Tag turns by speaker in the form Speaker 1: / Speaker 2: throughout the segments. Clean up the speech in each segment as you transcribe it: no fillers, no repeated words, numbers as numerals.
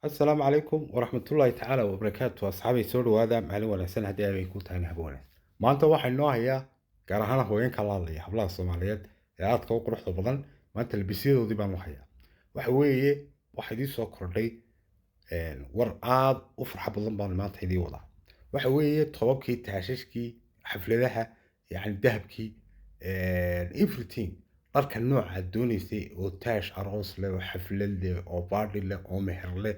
Speaker 1: Asalaamu calaykum waraxmatullaahi tacaala wabarakaatu. Asxaabay, soo dhawaada. Maalin wanaagsan haddii ay ku tahay, habo wanaagsan. Maanta waxaa inoo hayaa, gaar ahaan haweenka la hadlaya, hablaha Soomaaliyeed ee aadka u quruxda badan. Maanta labisyadoodii baan u hayaa. Waxa weeye, waxa idiin soo kordhay war aad u farxo badan baan maanta idiin wadaa. Waxa weeye tobabkii, taashashkii xafladaha, yacni dahabkii, everything, dharka nooca aad doonaysay oo taash aroos leh oo xaflad leh oo party leh oo meher leh,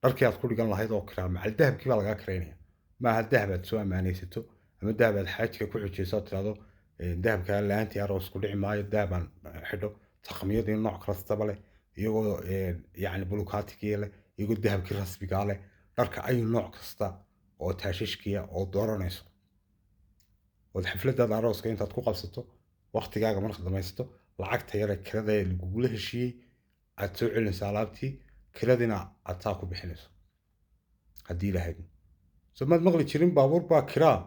Speaker 1: dharkii aad ku dhigan lahayd oo kiraa macal dahabkii baa lagaa kiraynaya. Maaha dahab aad soo ammaanaysato ama dahab aad xaajiga ku xujayso aad tirahdo dahabka la-aantii aroos ku dhici maayo, dahab aan xidho. Taqmiyadii nooc kastaba leh, iyagoo yacni bulukaatigii leh, iyagoo dahabkii rasmigaa leh, dharka ayu nooc kasta oo taashashkiya oo dooranayso ood xafladaada arooska intaad ku qabsato, waqtigaaga markaad dhamaysato, lacagta yare kirada ee lagugula heshiiyey aad soo celinayso, alaabtii kiradina aad saa ku bixinayso haddii lahayd. So maad maqli jirin baabuur baa kiraa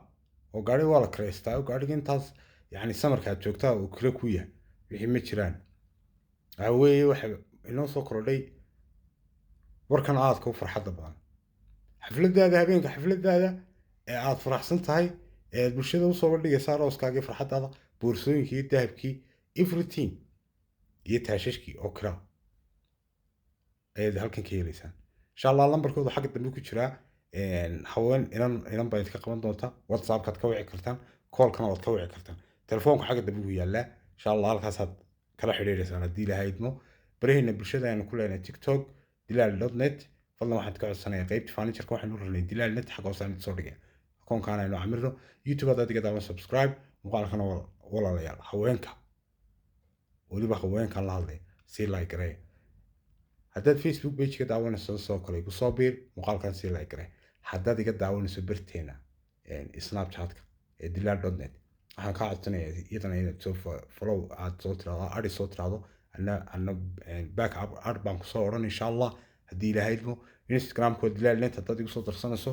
Speaker 1: oo gaari waa la kiraystaa oo gaariga intaas yacni samarka aad joogtaa uu kira ku yahay? Wixii ma jiraan. Waxa weeye, waxa inoo soo kordhay warkan aadka u farxadda badan. Xafladaada, habeenka xafladaada ee aad faraxsan tahay ee aad bulshada usoo bandhigaysa arooskaagii, farxaddaada, boorsooyinkii, dahabkii, everything iyo taashashkii oo kiraa ayaad halkan ka heleysaan, insha Allah. Lambarkooda xagga dambe ku jiraa. Haween inan inan baa idinka qaban doonta. WhatsAppkaad ka wici kartaan, callkana waad ka wici kartaan, telefoonka xagga dambe ku yaallaa. Insha Allah halkaasaad kala xidhiidhaysaan haddii Ilaahay idmo. Baraheena bulshada aynu ku leenahay TikTok, dilaal.net. Fadlan waxaan ka codsanayaa, qaybta furnitureka waxaynu rarnay Dilaal Net, xagga hoose aan soo dhigay akoonkaan aynu camirno. YouTube haddaad iga daawan, subscribe muuqaalkana. Walaalayaal, haweenka, weliba haweenkan la hadlaya, sii like gareeya. Haddaad Facebook page ka daawanayso, sidoo kale igu soo biir, muuqaalkan sii like garee. Haddaad iga daawanayso barteena Snapchatka ee dilaal.net, waxaan kaa codsanayaa iyadana inaad soo follow aad soo tiraado, add soo tiraado, ana back up add baan kusoo odhan, insha Allah, haddii Ilaahay idmo. Instagramka waa Dilaal Net haddaad igu soo darsanayso,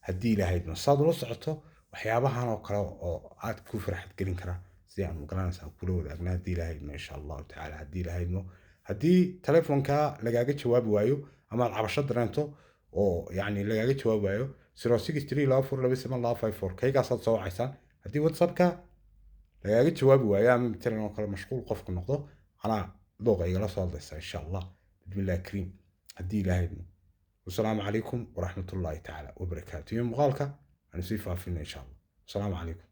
Speaker 1: haddii Ilaahay idmo, saad ula socoto waxyaabahan oo kale oo aad ku farxad gelin karaa si aan magaranaysaa kula wadaagna, haddii Ilaahay idmo, insha Allahu tacaala, haddii Ilaahay idmo. Haddii telefonka lagaaga jawaabi waayo ama aad cabasho dareento oo yacni lagaaga jawaabi waayo, 0632427254 kaygaasaad soo wacaysaan. Haddii WhatsAppka lagaaga jawaabi waayo ama matalan oo kale mashquul qofku noqdo, anaa dooqa igala soo hadlaysa, insha Allah, bismillahi kariim, haddii Ilaahay idmo. Wasalaamu calaykum waraxmatullaahi tacaala wabarakaatu. Iyo muuqaalka aanu sii faafina, insha Allah. Wasalaamu calaykum.